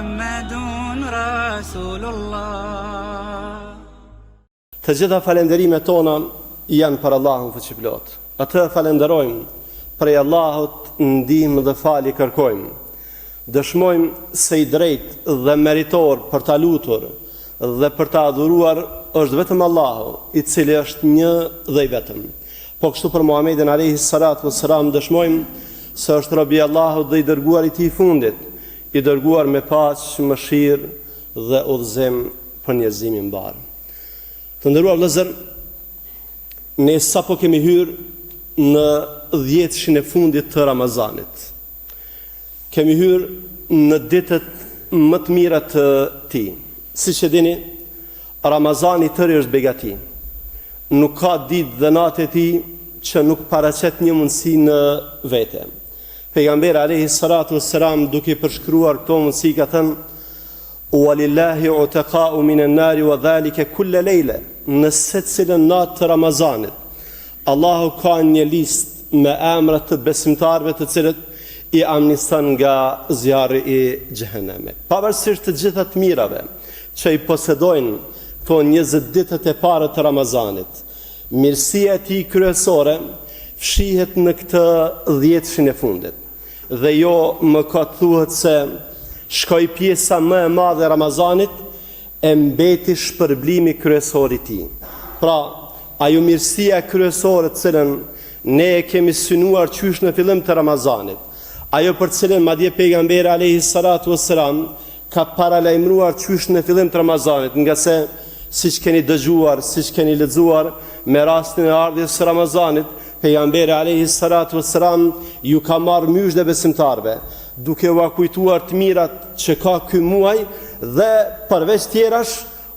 محمد رسول الله Të gjitha falënderimet tona janë për Allahun fuqiplotë. Atë e falënderojmë, prej Allahut ndihmë dhe falje kërkojmë. Dëshmojmë se i drejtë dhe meritor për ta lutur dhe për ta adhuruar është vetëm Allahu, i cili është një dhe i vetëm. Po kështu për Muhamedin alayhi salatu wassalam dëshmojmë se është robi i Allahut dhe i dërguari i tij i fundit, i dërguar me paqe, mëshirë dhe udhëzim për njerëzimin mbarë. Të nderuar vëllezër, ne sapo kemi hyrë në dhjetëshin e fundit të Ramazanit. Kemi hyrë në ditët më të mira të tij. Siç e dini, Ramazani i tëri është begati. Nuk ka ditë dhe natë e tij që nuk paraqet një mundësi në vete. Pejgamberi alayhi salatu wassalam duke i përshkruar këto mundësi ka thënë Wa lillahi utaqa'u min an-nari wa dhalika kulla lejle, në secilën natë të Ramazanit, Allahu ka një listë me emra të besimtarëve të cilët i amniston nga zjarri i xhehenemit. Pavarësisht të gjitha të mirave që i posedojnë këto 20 ditët e para të Ramazanit, mirësia e tij kryesore fshihet në këtë dhjetëshin e fundit. Dhe jo më kot thuhet se shkoi pjesa më e madhe e Ramazanit e mbeti shpërblimi kryesor i tij. Pra, ajo mirësia kryesore të cilën ne e kemi synuar qysh në fillim të Ramazanit, ajo për të cilën madje pejgamberi alayhi salatu wassalam ka paralajmëruar qysh në fillim të Ramazanit, ngase siç keni dëgjuar, siç keni lexuar me rastin e ardhjes së Ramazanit, pejgamberi alayhi salatu wassalam ju ka marrë myzhde besimtarëve, duke ua kujtuar të mirat që ka ky muaj dhe përveç tjerash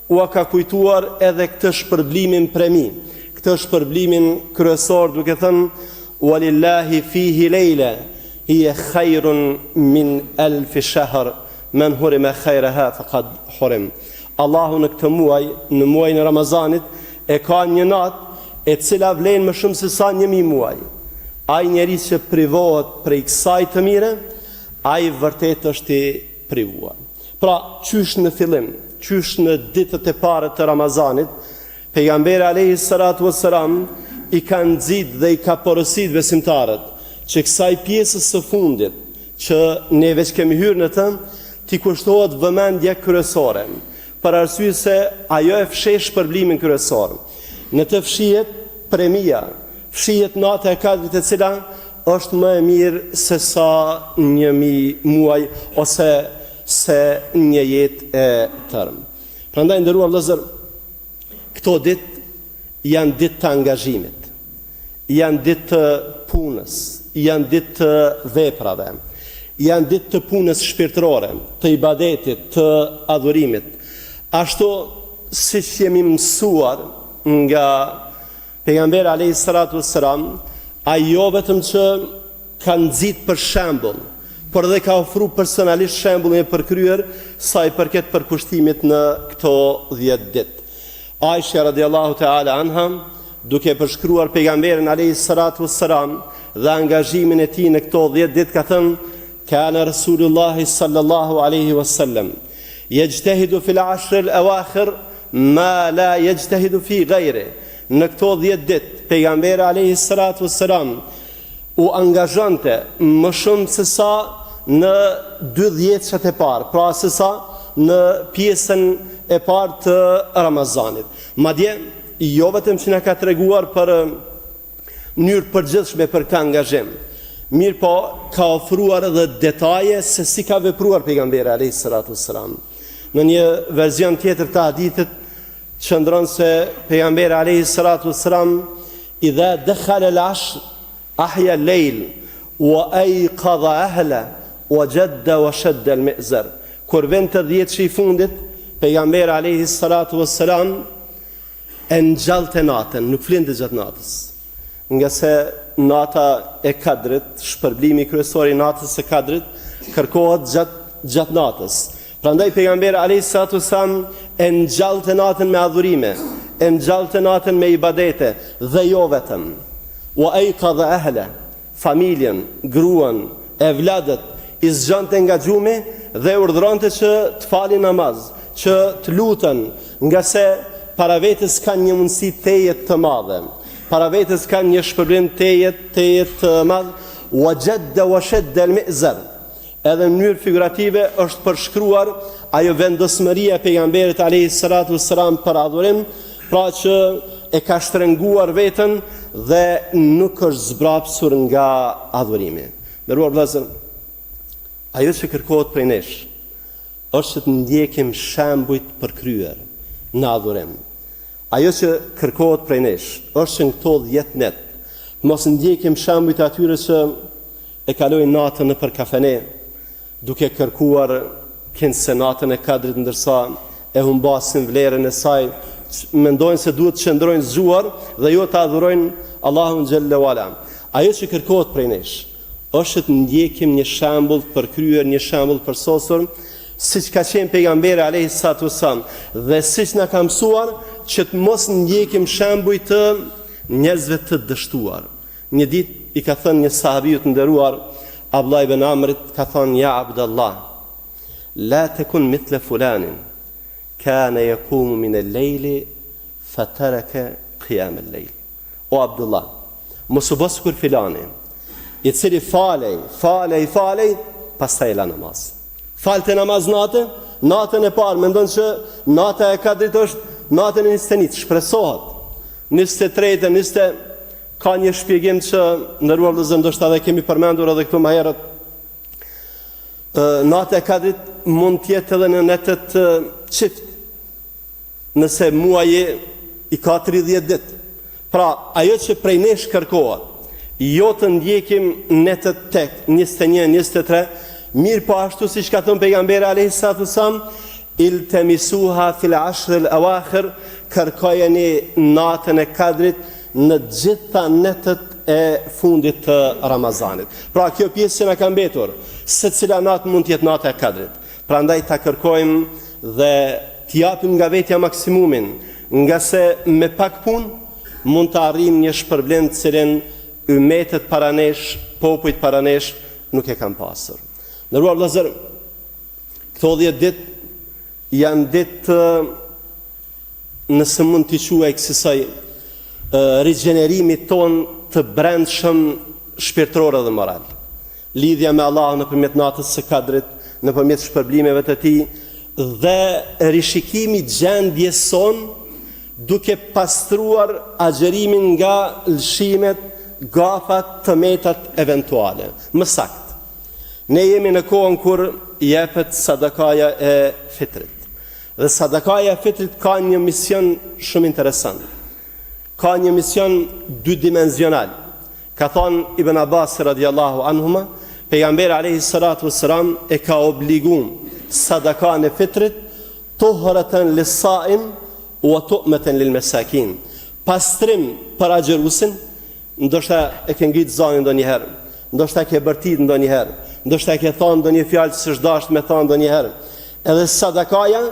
ua ka kujtuar edhe këtë shpërblimin premi, këtë shpërblimin kryesor duke thënë Walillahi fihi lejle hije khairun min elfi shahr men hurime khairaha faqad hurim. Allahu në këtë muaj, në muajin e Ramazanit, e ka një natë e cila vlen më shumë se sa 1000 muaj. Ai njeri që privohet prej kësaj të mire, ai vërtet është i privuar. Pra, qysh në fillim, qysh në ditët e para të Ramazanit, Pejgamberi alejhi salatu ves selam i ka nxit dhe i ka porosit besimtarët që kësaj pjesës së fundit që ne veç kemi hyrë në të, t'i kushtohet vëmendja kryesore, për arsye se ajo e fsheh shpërblimin kryesor. Në të fshihet premia, fshihet nata e Kadrit e cila është më e mirë se sa 1000 muaj ose se një jetë e tërë. Prandaj nderuar vëllezër, këto ditë janë ditë të angazhimit, janë ditë të punës, janë ditë të veprave, janë ditë të punës shpirtërore, të ibadetit, të adhurimit. Ashtu siç jemi mësuar nga Pejgamberi alejhi salatu vesselam, ai jo vetëm që ka nxit për shembull, por edhe ka ofru personalisht shembullin e përkryer sa i përket përkushtimit në këto 10 ditë. Aisha radiallahu ta'ala anha, duke përshkruar pejgamberin alejhi salatu vesselam dhe angazhimin e tij në këto 10 ditë ka thënë: "Kana Rasulullahi sallallahu alaihi wasallam Yejtehidu fil ashr al awakhir ma la yejtehidu fi ghayri. Në këto 10 ditë pejgamberi alayhi salatu wassalam u angazhonte më shumë se sa në dy dhjetëshat e parë, pra se sa në pjesën e parë të Ramazanit. Madje jo vetëm që na ka treguar për mënyrë të përgjithshme për këtë angazhim. Mirëpo, ka ofruar edhe detaje se si ka vepruar pejgamberi alayhi salatu wassalam. Në një version tjetër të hadithit qëndron se pejgamberi alayhi salatu wassalam idha dakhala al-ashr ahya al-layl wa ayqadha ahla wa jadda wa shadda al-mi'zar. Kur vinte dhjetëshi i fundit, pejgamberi alayhi salatu wassalam E ngjallte natën, nuk flinte gjatë natës. Ngase nata e Kadrit, shpërblimi kryesor i natës së Kadrit kërkohet gjatë gjatë natës. Prandaj pejgamberi alayhi salatu wasalam e ngjallte natën me adhurime, e ngjallte natën me ibadete dhe jo vetëm. Wa ayqadha ahla, familjen, gruan, evladët i zgjonte nga gjumi dhe urdhëronte që të falin namaz, që të luten, ngase para vetes kanë një mundësi tejet të madhe. Para vetes kanë një shpërblim tejet tejet të madh, wa jadda wa shadda al-mi'zar. Edhe në mënyrë figurative është përshkruar ajo vendosmëria e pejgamberit alayhi salatu wassalam për adhurim, pra që e ka shtrënguar veten dhe nuk është zbrapsur nga adhurimi. Nderuar vëllezër, ajo që kërkohet prej nesh është që të ndjekim shembuj të përkryer në adhurim. Ajo që kërkohet prej nesh është që në këto 10 net të mos ndjekim shembujt e atyre që e kalojnë natën nëpër kafene, duke kërkuar kinse natën e Kadrit ndërsa e humbasin vlerën e saj, mendojnë se duhet të qëndrojnë zgjuar dhe jo të adhurojnë Allahun xhelle ue ala. Ajo që kërkohet prej nesh është që të ndjekim një shembull të përkryer, një shembull të përsosur, siç ka qenë pejgamberi alayhi salatu wasallam dhe siç na ka mësuar që të mos ndjekim shembuj të njerëzve të dështuar. Një ditë i ka thënë një sahabiu të nderuar, Abdullah ibn Amrit, ka thënë ja Abdullah, la tekun mithle fulanin, kana yaqumu min al-layli fa taraka qiyam al-layl. O Abdullah, mos u bë sikur filani, i cili falej, falej, falej, pastaj e la namazin. Falte namaz nate, natën e parë mendon që nata e Kadrit është natën e 21, shpresohet. 23, 20 Ka një shpjegim që nderuar vëllezër ndoshta edhe kemi përmendur edhe këtu më herët. Nata e Kadrit mund të jetë edhe në netët çift. Nëse muaji i ka 30 ditë. Pra, ajo që prej nesh kërkohet, jo të ndjekim netët tek 21, 23, mirëpo ashtu siç ka thënë pejgamberi alayhi salatu wasallam, iltemisuha fil ashr al awakhir, kërkojeni natën e Kadrit në të gjitha netët e fundit të Ramazanit. Pra kjo pjesë që na ka mbetur, secila natë mund të jetë nata e Kadrit. Prandaj ta kërkojmë dhe të japim nga vetja maksimumin, ngase me pak punë mund të arrijmë një shpërblim të cilin ymetet para nesh, popujt para nesh nuk e kanë pasur. Nderuar vëllezër, këto 10 ditë janë ditë nëse mund t'i quaj kësisoj, rigjenerimit tonë të brendshëm shpirtëror edhe moral. Lidhja me Allahun nëpërmjet natës së Kadrit, nëpërmjet shpërblimeve të tij dhe rishikimi i gjendjes sonë duke pastruar agjërimin nga lëshimet, gafat, të metat eventuale. Më saktë, ne jemi në kohën kur jepet sadakaja e fitrit. Dhe sadakaja e fitrit ka një mision shumë interesant. Ka një mision dydimenzional. Ka thonë Ibn Abbas radiallahu anhuma, pejgamberi alayhi salatu wassalam e ka obligu sadakan e fitrit tuhratan lis-saim wa tu'matan lil masakin. Pastrim për agjëruesin, Ndoshta e ke ngrit zanin ndonjëherë, ndoshta ke bërtit ndonjëherë, ndoshta ke thonë ndonjë fjalë që s'është dashtë me thonë ndonjëherë. Edhe sadakaja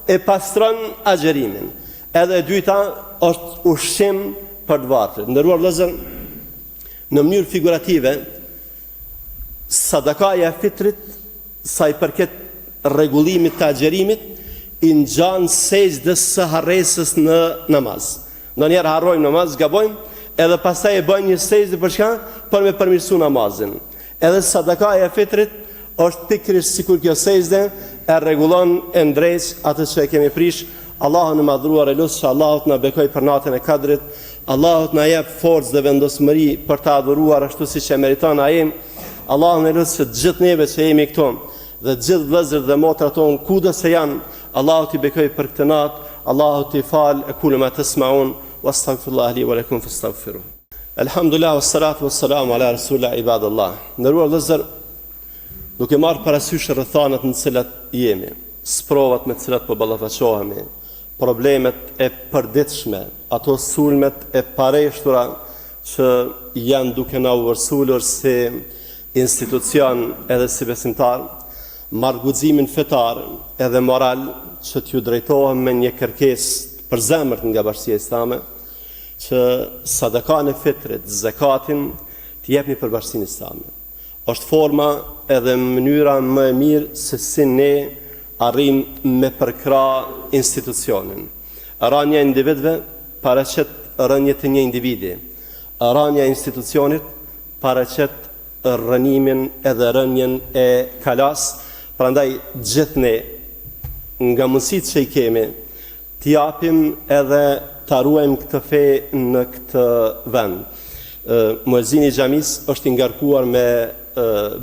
e pastron agjërimin. Edhe e dyta është ushqim për të varfrit. Nderuar vëllezër, në mënyrë figurative, sadakaja e fitrit Sa i përket rregullimit të agjërimit, i ngjan sexhdes së harresës në namaz. Ndonjëherë harrojmë namaz, gabojmë, edhe pastaj e bëjmë një sexhde për çka? Për me përmirësu namazin. Edhe sadakaja e fitrit është pikërisht sikur kjo sexhde e rregullon e ndreq atë që e kemi prish. Allahun e madhruar e lus që Allahu të na bekojë për natën e Kadrit, Allahu të na jep forcë dhe vendosmëri për ta adhuruar ashtu siç e meriton ai. Allahun e lus që të gjithë neve që jemi këtu dhe të gjithë vëllezërit dhe motrat tonë kudo se janë, Allahu t'i bekojë për këtë natë, Allahu t'i falë ekulu ma tesmaun, wastaghfirullah li wa lakum fastaghfiruh. Elhamdulillah wassalatu wassalamu ala rasulillah ibadallah. Nderuar vëllezër, duke marrë parasysh rrethanat në të cilat jemi, sprovat me të cilat po ballafaqohemi, problemet e përditshme, ato sulmet e pareshtura që janë duke na u vërsulur si institucion edhe si besimtar, marr guximin fetar edhe moral që t'ju drejtohem me një kërkesë të përzemërt nga Bashkësia Islame, që sadakanë e fitrit, zekatin, t'i jepni për Bashkësinë Islame. Është forma edhe mënyra më e mirë se si ne arrijmë me përkrah institucionin. Ranja e individëve paraqet rënie të një individi. Ranja e institucionit paraqet rrënimin edhe rënien e kalasë, prandaj gjithë ne nga mundësitë që i kemi Të japim edhe ta ruajmë këtë fe në këtë vend. Muezini i xhamisë është i ngarkuar me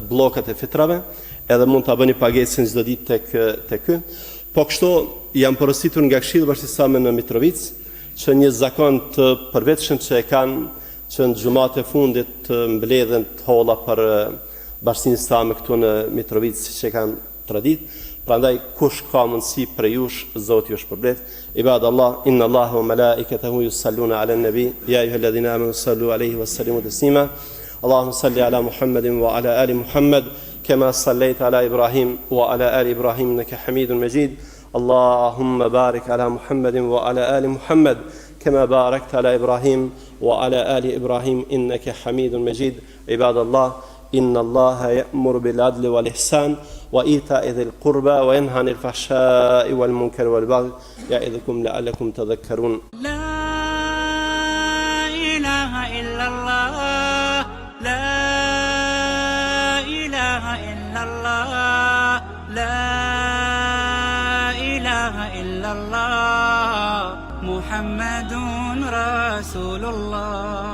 bllokat e fitrave, edhe mund ta bëni pagesën çdo ditë tek tek ky. Po kështu jam porositur nga Këshilli i Bashkësisë Islame në Mitrovicë që një zakon të përvitshëm që e kanë që në xhumat e fundit të mbledhin të holla për Bashkësinë Islame këtu në Mitrovicë, siç e kanë traditë, prandaj kush ka mundësi prej jush, Zoti ju shpërbleftë. Ibad Allah, inna Allaha wa malaikatahu yusalluna ala an-nabi, ya ayyuhalladhina amanu sallu alayhi wa sallimu taslima. Allahumma salli ala Muhammedin wa ala ali Muhammed, kama sallaita ala Ibrahim wa ala ali Ibrahim innaka Hamidun Majid. Allahumma barik ala Muhammedin wa ala ali Muhammed, kama barakta ala Ibrahim wa ala ali Ibrahim innaka Hamidun Majid. Ibad Allah, inna Allaha ya'muru bil adli wal ihsan wa ita'i dhil qurba wa yanha 'anil fahsha'i wal munkari wal baghi ya'idhukum la'allakum tadhakkarun. La ilaha illa Allah La ilaha illa Allah La ilaha illa Allah Muhammedun Rasulullah.